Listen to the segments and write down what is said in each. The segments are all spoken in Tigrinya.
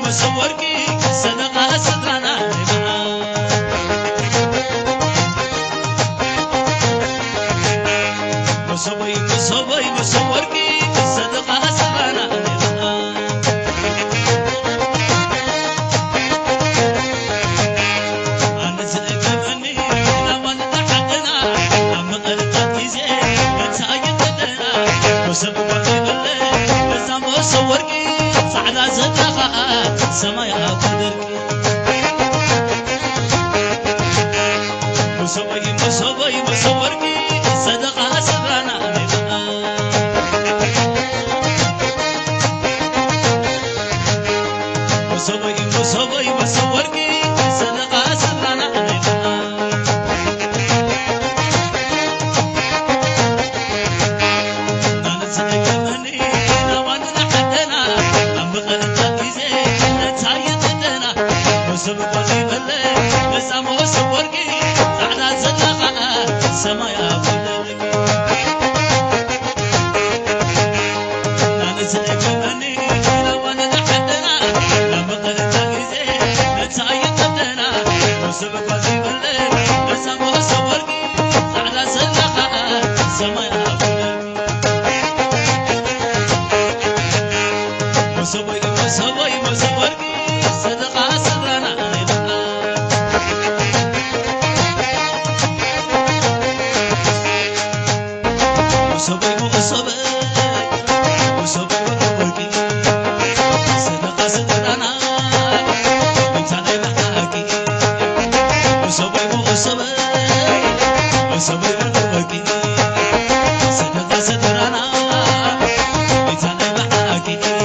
መሶብ ወርቂ ሰደቓ ስድራና ናይ መዓር። መሶበይ፣ መሶበይ፣ መሶብ ወርቂ ሰደቓ ስድራና ናይ መዓር። ኣነ ዝእመነኒ ናብ ዋንታ ሓቅና ኣብ መቐረታ ግዜ እንታይ ይቐደና? መሶብ ጓል ይበለ እዛ መሶብ ወርቂ ጻዕዳ ዘላ ኸኣ ሰማይ ኣብ ደርቂ። መሶበይ፣ መሶበይ፣ መሶብ ወርቂ ሰደቓ ስድራና ናይ መዓር። መሶበይ፣ መሶበይ፣ መሶብ ወርቂ ሰደቓ ስድራና ናይ መዓር። ናንስ ደገመኒ ናባንና ሓደና ኣብ መቐረታ ግዜ ነታ ይቕደና። መሶብ ጓል ይበለ ነዛ መሶብ ወርቂ ጻዕዳ ዘላ ኸኣ ሰማይ ኣብ ደርቂ። መሶበይ መሶበይ መሶበይ ወርቂ ሰደቓ ስድራና እንታይ ናይ ብሓቂ። መሶበይ መሶበይ መሶበይ ወርቂ ሰደቓ ስድራና እንታይ ናይ ብሓቂ።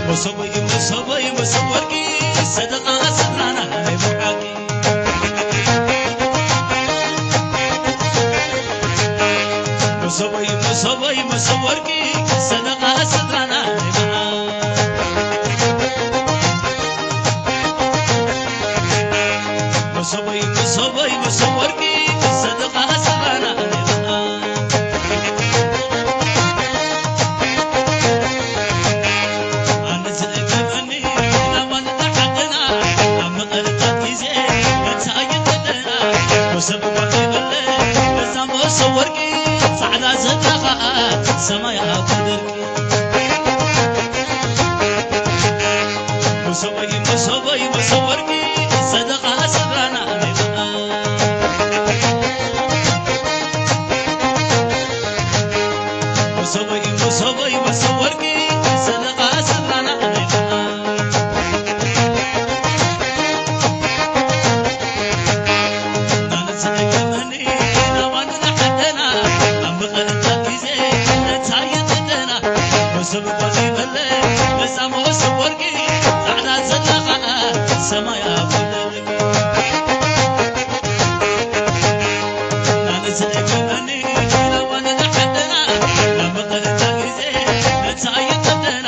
መሶበይ፣ መሶበይ፣ መሶብ ወርቂ ሰደቓ ስድራና ናይ ብሓቂ። መሶበይ፣ መሶበይ፣ መሶብ ወርቂ ሰደቓ ስድራና ናይ ብሓቂ። መሶበይ፣ መሶበይ፣ መሶብ ወርቂ ሰደቓ ስድራና ናይ ብሓቂ። መሶብ ጓል ይበለ እዛ መሶብ ወርቂ ጻዕዳ ዘላ ኸኣ ሰማይ ኣብ ደርቂ። መሶበይ፣ መሶበይ፣ መሶብ ወርቂ ሰደቓ ስድራና ናይ ብሓቂ። መሶበይ፣ መሶበይ፣ መሶብ ወርቂ ሰደቓ ስድራና ናይ ብሓቂ። ብቆጽሊ በለ ነዛ መወሰብ ወርቂ ጻዕዳ ዘላ ኸኣ ሰማያዊ ደርቂ። ናንስ ደገመኒ ናብ ዋንና ዓድና ናብ መቐለታ ግዜ ነታ ኣይጠደና።